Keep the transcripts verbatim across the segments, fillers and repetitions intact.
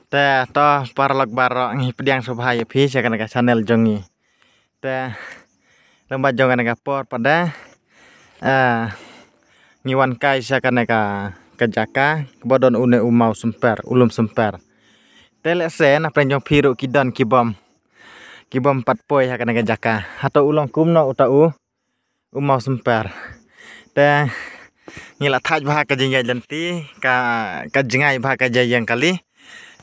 Te to paralok baroh, ngi pdiang sngewbha ïa phi sha kane ka channel jong ngi. Te lem bad jong kane ka por pat de, eh, ngi wan kai sha kane ka, ka jaka kaba don une u maw symper, u lum symper. Te lehse na pdeng jong phi ruh ki don ki bym, ki bym pat poi ha kane ka jaka. Hato u long kumno uta u, u maw symper? Te ngi la thait bha ka jingïaid lynti, ka, ka jngai bha ka jingïeng kali.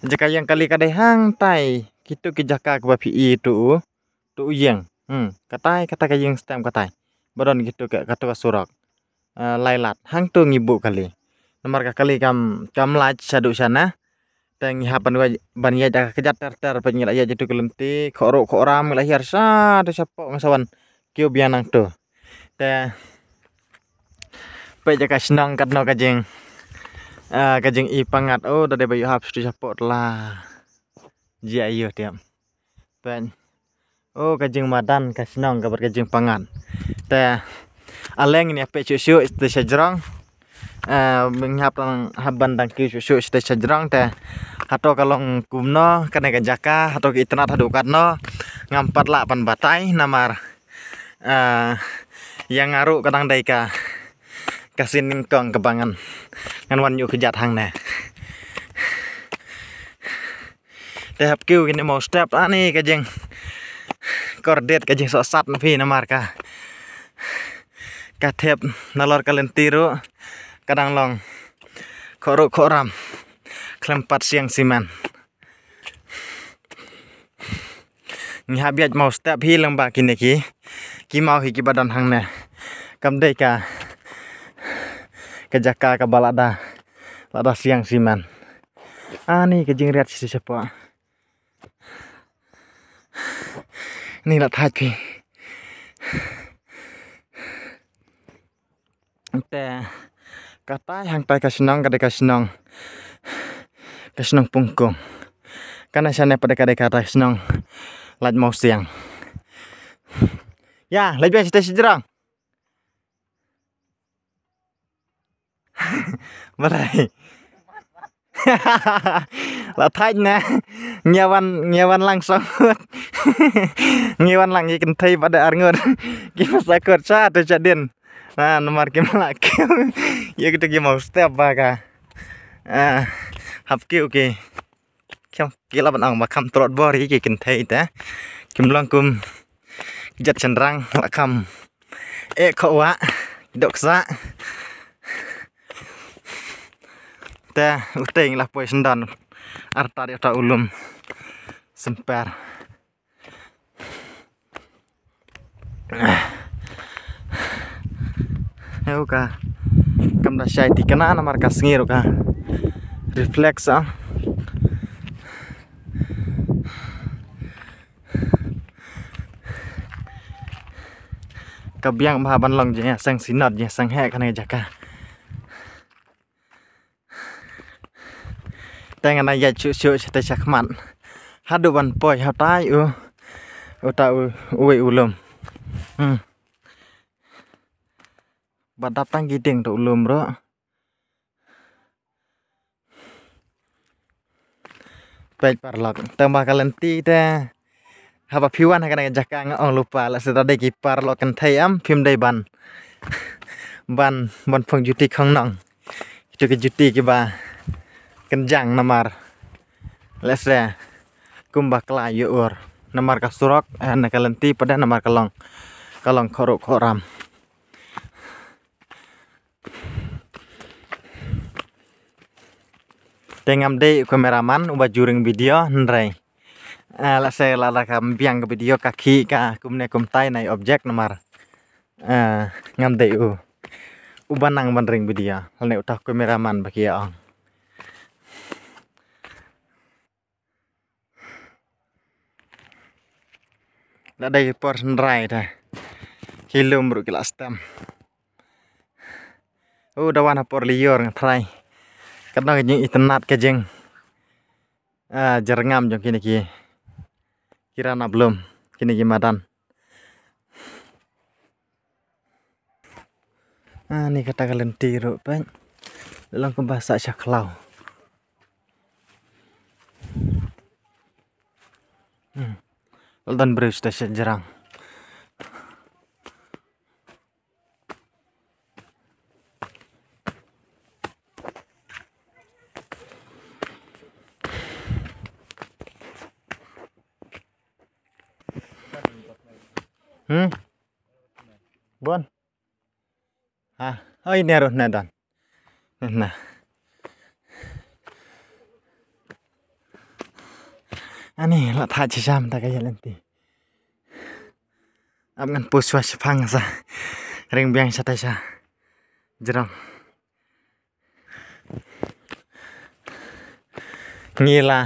Jaka ïeng kali ka dei hangtai kito ki jaka kaba phi i tu u, tu u ïeng. Hmm, katai, katai ka ïeng stem katai. Ba don kito ka, kato ka surok. Eh, lai lad hangto ngi buh kali. Namar ka kali kam, kam lait shaduh shana. Te ngi hap ban wai, ban ïaid da ka kjat ter ter, peit ngi la ïaid ïa tu ka lynti, khohruh khohram ngi la hiar shato shapoh ngi sa wan kiew biang nangto. Te peit ïa ka shnong katno ka jing, eh, ka jing i pangat, oh, da dei ba ïoh hap shato shapoh tla. Jia ïoh tiap. Peit. Oh, ka jingmadan ka shnong ka bad ka jingpangat. Te ale ngin ïa peit shuh shuh te sha jrong. Eh, ngi hap tang hap ban dang kiew shuh shuh te sha jrong te. Hato ka long kumno kane ka jaka, hato ka itynnad haduh katno. Ngam pat lah ban batai namar, eh, ïa nga ruh ka dang dei ka, ka sien nyngkong kaba ngan, ngan wan ïuh kjat hangne. Te hap kiew kine maw step, ani ka jingkordit, ka jingsohsat na phi namar ka, ka thep nalor ka lynti ruh ka dang long khohruh khohram khlem pat siang simen. Ngi hap ïaid maw step hi lyngba kine ki, ki maw hi kiba don hangne. Kam dei ka, ka jaka kaba lada, lada siang simen. Ani ka jingriat shi shapoh. Ni la thait phi. Te katai hangtai ka shnong, ka dei ka shnong, ka shnong Pungkung. Kane shane pat de ka dei katai shnong Lait Mawsiang. Ïa, leit beit shatei shajrong. Balei? La thait ne. Ngi wan, ngi wan lang song ngut. Ngi wan lang ïa kynthei pat de ar ngut. Ki masa kut sha te sha din. Na namar ki mala kiew. Ïa kita ki maw step ba ka. Ah, hap kiew ki. Ki la ban ong ba kham trot bor ïa ki kynthei te. Kim long kum ki jait shynrang la kham eh khoh wah, dok sa. Te utei ngi la poi syndon artat ïa uta u lum Symper. Heo ka. Kam da shai thikna namar ka sngi ruh ka reflect sa. Ka biang bha ban long jingïaseng synod, jingïaseng heh kane ka jaka. Te ngan ïaid shuh shuh shatei shakhmat. Haduh ban poi hatai u, uta u, uwei u lum. Hmm. Ba dap tang ki dieng to u lum ruh. Peit paralok, tang ba ka lynti te. Haba phi wan ha kane ka jaka nga ong lypa, lehse da dei ki paralok kynthei em, phim dei ban, ban, ban phong juti khongnong. Kitu ki juti kiba kynjang namar, lehse kumba kla ïa ur. Namar ka surok, eh, na ka lynti pat de namar ka long, ka long khohruh khohram. Te ngam dei u cameraman uba ju ring video hynrei, eh, lehse lada kam biang ka video ka khih ka kumne kumtai na i object namar, eh, ngam dei u, uba nang ban ring video lane uta u cameraman ba ki ïa ong. La dei por sngewrai te. Ki lum ruh ki la stem. U da wan ha por lyiur nga tharai. Katno ka jingitynnad ka jing, ah, jyrngam jong kine ki, ki ranab lum, kine ki madan. Ah, ni kata ka lynti ruh peit. Long kumba sah sha khlaw. Hmm. La don briew sha jrong. Hmm. Bon. Ha, oi, ne ruh ne don. Na. Ani la tha chisham ta ka ïa lynti. Ap ngan pus wa shipang sa. Ring biang sa ta sa. Jrong. Ngi la,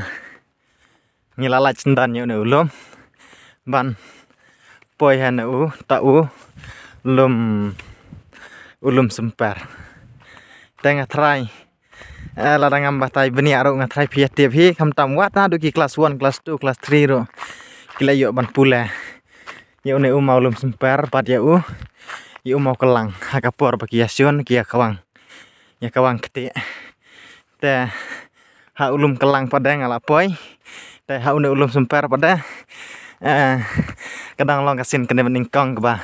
ngi la lait syndan ïa une u lum ban poi ha une u, ta u lum, u lum Symper. Te nga trai, eh, lada ngam batai bniah ruh nga trai phi ïa tip hi, khamtam wat naduh ki class one, class two, class three ruh ki la ïoh ban pule ïa une u maw lum Symper bad ïa u, ïa u maw Kyllang ha ka por ba ki ïa shun ki ïa kawang, ïa kawang ktieh. Te ha u lum Kyllang pat de nga la poi. Te ha une u lum Symper pat de, eh, ka dang long ka sien kane ba nyngkong kaba,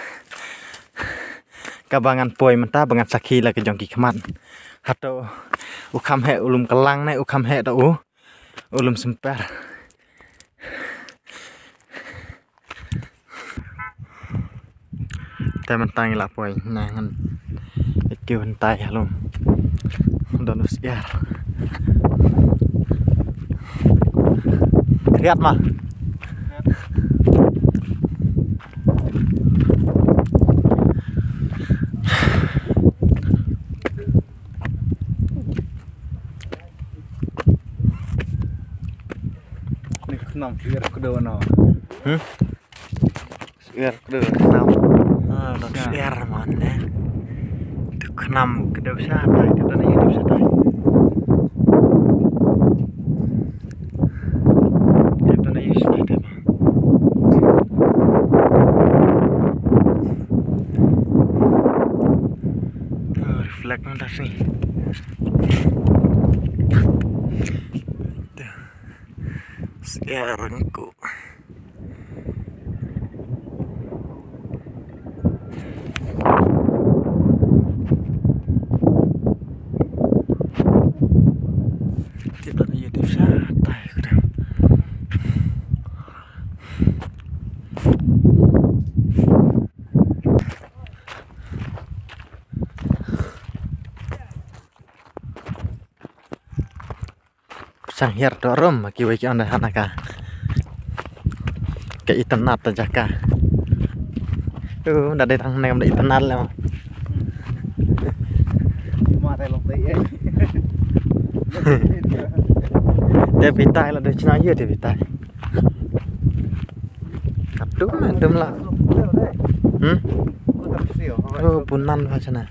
kaba ngan poi mynta ba ngan sakhi la ka jong ki khmat. Hato u kham heh u lum Kyllang ne u kham heh ta u u lum Symper. Te mynta ngi la poi na ngan ïa kiew hyntai ha lum. Don u syiar. Khriat ma. Ni khnam syiar kdo no. Hmm? Syiar kdo khnam. Ah, dang syiar man ne. Tu khnam kdo sa tai, tu tadi tu sa tai. Tu tadi sa tai. Ah, reflect man ta sini. Syiar rengku. Tip dah ïa tip sha tai ku dah. Shang hiar to rum ki wei ki on da hana ka. Ka itynnad ta jaka. Uh, da dei tang nem da itynnad le ma. Ma te long te. Te bitai la de chna ye te bitai. Katu ma dum la. Hmm? Oh, punan ba chna.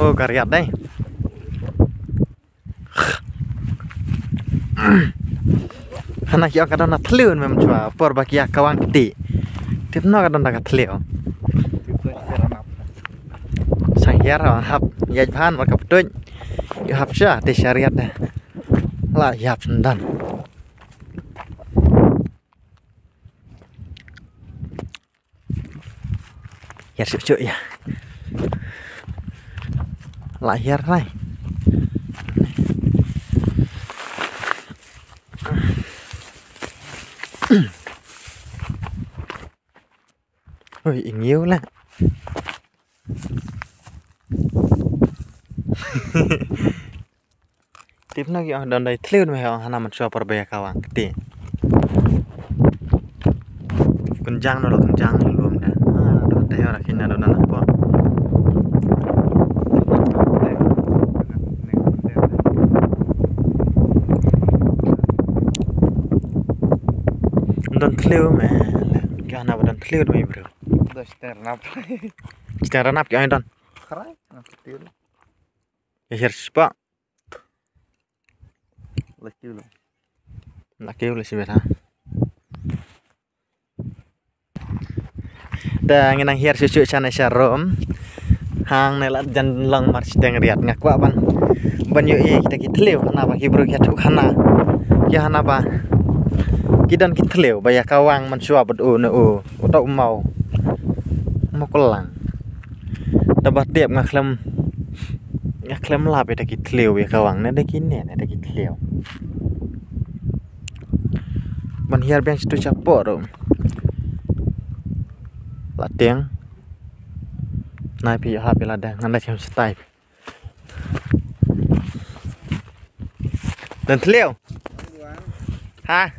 Oh, ka riat dei. Hana ki ong ka don na thliew mem chwa por ba ki ïa kawang kti. Tip no ka don na ka thliew. Shang hiar hap ïa ban mar ka ptuj. Ïa hap sha te sha riat de. La ïa syndan. Hiar suk suk ïa. La hiar nai. Ui, i ngiu la. Tip na ki ong don dai thliew me ong hana man shuwa por ba ïa kawang kti. Kynjang no lo kynjang ni lum da. Ha, don te ora kina don na po. Don thliew me. Ki hana ba don thliew me bro. Dos ter nap. Ter nap ki ong don. Khrai, nap thliew. Ïa hiar spa. La kiew la. La kiew la sibet ha. Da ngi nang hiar shuh shuh shane sha rum. Hangne la jan long mar shiteng riat nga kwah ban, ban ïohi kita ki thliew hana ba ki briew ki ïathuh hana. Ki hana ba ki don ki thliew ba ïa ka wang mynshuwa bad u ne u, uta u maw. Maw ka lang. Da ba tiap nga khlem, nga khlem lap ïa kita ki thliew ïa ka wang ne da kine ne da ki thliew. Ban hiar biang shitu shapoh ruh. La tieng. Nai phi ïoh hap ïa lade ngan da shem shatai. Don thliew. Ha.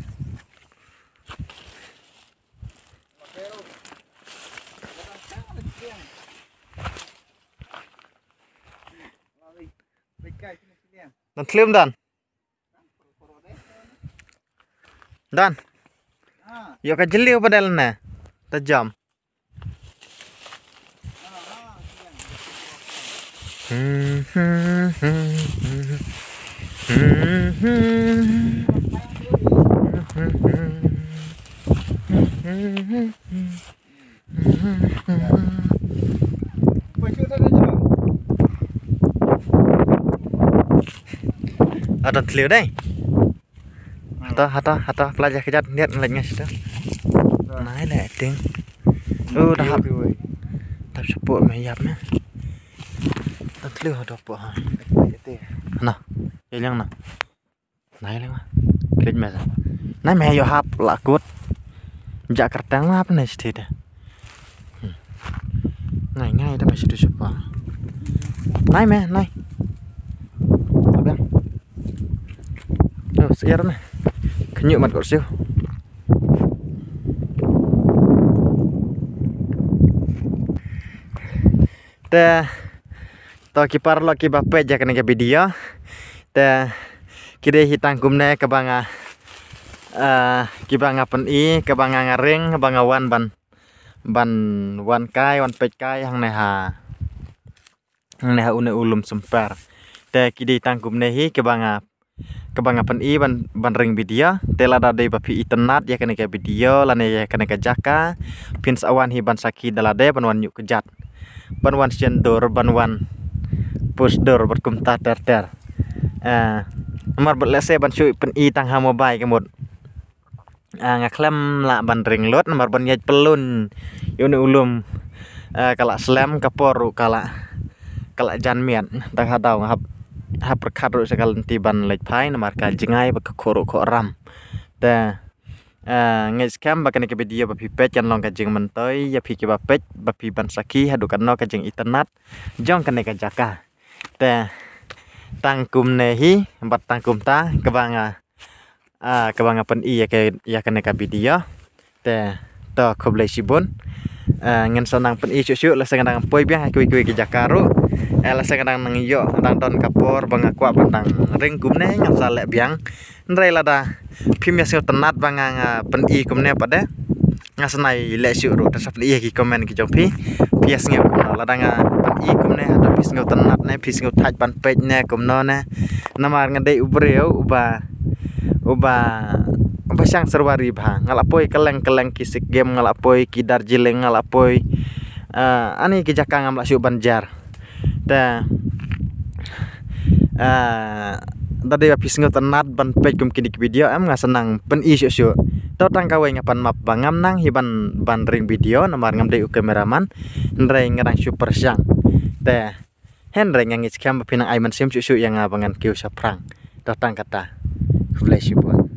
Don thliew don. Don. Ïoh ka jylliew ba dei lane. Ta jam. Ata thliew dei. Hata, hata, hata, pelajar kejat niat ngelek ngai situ. Nai le ting. Oh, dah hap. Tap sepuk me yap me. Ata thliew hata pok ha. Nah, ïa liang nah. Nai le ma. Klik me sa. Nai me ïoh hap la kut. Ja kertang ma hap ne siti de. Hmm. Ngai ngai da me situ sepa. Nai me, nai. Abang. Oh, siar me. Kenyuk mat kot siu. Te to ki paralok kiba peit ïa kane ka video. Te ki dei hi tang kumne kaba nga, eh, kiba nga pyni, kaba nga nga ring, kaba nga wan ban, ban wan kai, wan peit kai hangne ha, hangne ha une u lum Sumper. Te ki dei tang kumne hi kaba nga, kaba nga pyni ban, ban ring video. Te lada dei ba phi itynnad ïa kane ka video lane ïa kane ka jaka, phin sa wan hi ban sakhi da lade ban wan ñiuh kjat, ban wan sien dur, ban wan pus dur bad kumta ter ter. Eh, namar ba lehse ban shu pyni tang ha mobile ka mut, ah, nga khlem lah ban ring lut namar ban ïaid pyllun ïa une u lum. Ah, ka la slem, ka por ruh ka la, ka la jan miet. Tang ha daw nga hap, hap pyrkhat ruh sa ka lynti ban leit phai namar ka jngai bad ka khoh ruh khoh ram. Te, ah, nga ngeit skhem ba kane ka video ba phi peit kan long ka jingmyntoi ïa phi kiba peit, ba phi ban sakhi haduh katno ka jingitynnad jong kane ka jaka. Te tang kumne hi bad tang kumta kaba nga, ah, kaba nga pyni ïa ka, ïa kane ka video. Te to khublei shibun. Ah, ngan sa nang pyni shuh shuh lehse nga dang poi biang ha kiwei kiwei ki jaka ruh. Eh, lehse nga dang nang ïoh, dang don ka por ba nga kwah ban dang ring kumne ngan sa leh biang. Hynrei lada phim ïa sngewtynnad ba nga, nga pyni kumne pat de, nga sa nai leh shuh ruh, te sa plie ïa ki comment ki jong phi. Phi ïa sngew kumno lada nga pyni kumne, hato phi sngewtynnad ne phi sngewthait ban peit ne kumno ne? Namar nga dei u briew uba, uba, uba shang syrwa ri bha. Nga la poi kylleng kylleng ki SEA Games, nga la poi ki Darjeeling, nga la poi, ah, ani ki jaka ngam lah shuh ban jar. Te, ah, da dei ba phi sngewtynnad ban peit kum kine ki video em, nga sa nang pyni shuh shuh. To tang kawei nga pan map ba ngam nang hi ban, ban ring video namar ngam dei u cameraman. Hynrei nga dang shu pyrshang. Te hynrei nga ngeit skhem ba phin nang ai mynsiem shuh shuh ïa nga ba ngan kiew shaphrang. To tang kata. Khublei shibun.